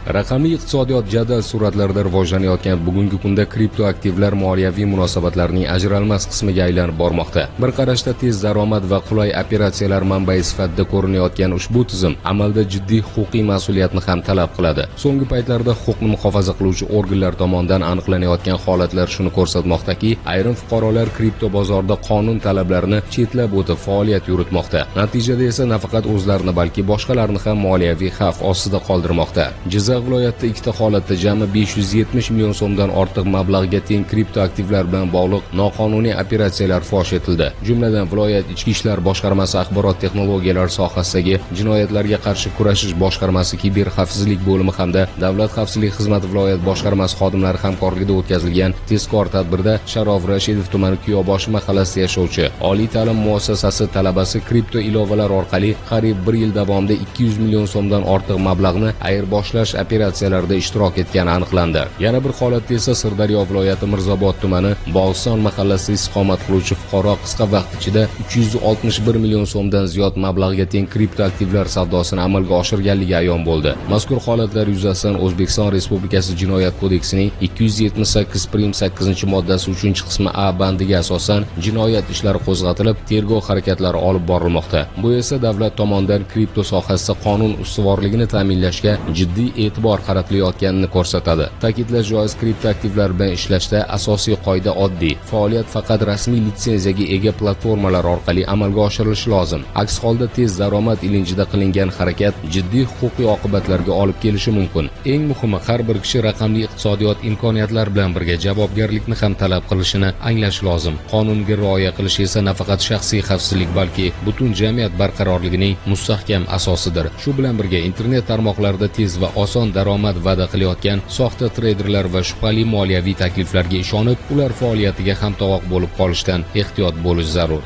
Raqamli iqtisodiyot jadal sur'atlarda rivojlanayotgan bugungi kunda kriptoaktivlar moliyaviy munosabatlarning ajralmas qismiga aylanib bormoqda. Bir qarashda tez daromad va qulay operatsiyalar manbai sifatida ko'rinayotgan ushbu tizim amalda jiddiy huquqiy mas'uliyatni ham talab qiladi. So'nggi paytlarda huquqni muhofaza qiluvchi organlar tomonidan aniqlanayotgan holatlar shuni ko'rsatmoqdaki, ayrim fuqarolar kripto bozorda qonun talablarini chetlab o'tib faoliyat yuritmoqda. Natijada esa nafaqat o'zlarini, balki boshqalarni ham moliyaviy xavf ostida qoldirmoqda. Jizzax viloyatida ikkita holatda jami 570 million so'mdan ortiq mablag'ga teng kriptoaktivlar bilan bog'liq noqonuniy operatsiyalar fosh etildi. Jumladan, viloyat Ichki ishlar boshqarmasi axborot texnologiyalari sohasidagi jinoyatlarga qarshi kurashish boshqarmasi kiberxavfsizlik bo'limi hamda Davlat xavfsizlik xizmati viloyat boshqarmasi xodimlari hamkorligida o'tkazilgan tezkor tadbirda Sharof Rashidov tumani Kuyoboshi mahallasida yashovchi oliy ta'lim muassasasi talabasi kripto ilovalar orqali qariyb bir yil davomida 200 million so'mdan ortiq mablag'ni ayirboshlash operatsiyalarida ishtirok etgani aniqlandi. Yana bir holatda esa Sirdaryo viloyati Mirzobod tumani Bog'iston mahallasida istiqomat qiluvchi fuqaro qisqa vaqt ichida 361 million so'mdan ziyod mablag'ga teng kriptoaktivlar savdosini amalga oshirganligi ayon bo'ldi. Mazkur holatlar yuzasidan O'zbekiston Respublikasi Jinoyat kodeksining 278 prim 8-moddasi 3-qismi A bandiga asosan jinoyat ishlari qo'zg'atilib, tergov harakatlari olib borilmoqda. Bu esa davlat tomonidan kripto sohasida qonun ustuvorligini ta'minlashga jiddiy e'tibor qaratilayotganini ko'rsatadi. Ta'kidlash joiz, kriptoaktivlar bilan ishlashda asosiy qoida oddiy. Faoliyat faqat rasmiy litsenziyaga ega platformalar orqali amalga oshirilishi lozim. Aks holda tez daromad ilinjida qilingan harakat jiddiy huquqiy oqibatlarga olib kelishi mumkin. Eng muhimi, har bir kishi raqamli iqtisodiyot imkoniyatlari bilan birga javobgarlikni ham talab qilishini anglash lozim. Qonunga rioya qilish esa nafaqat shaxsiy xavfsizlik, balki butun jamiyat barqarorligining mustahkam asosidir. Shu bilan birga internet tarmoqlarida tez va oson daromad va'da qilayotgan soxta treyderlar va shubhali moliyaviy takliflarga ishonib, ular faoliyatiga hamtovoq bo'lib qolishdan ehtiyot bo'lish zarur.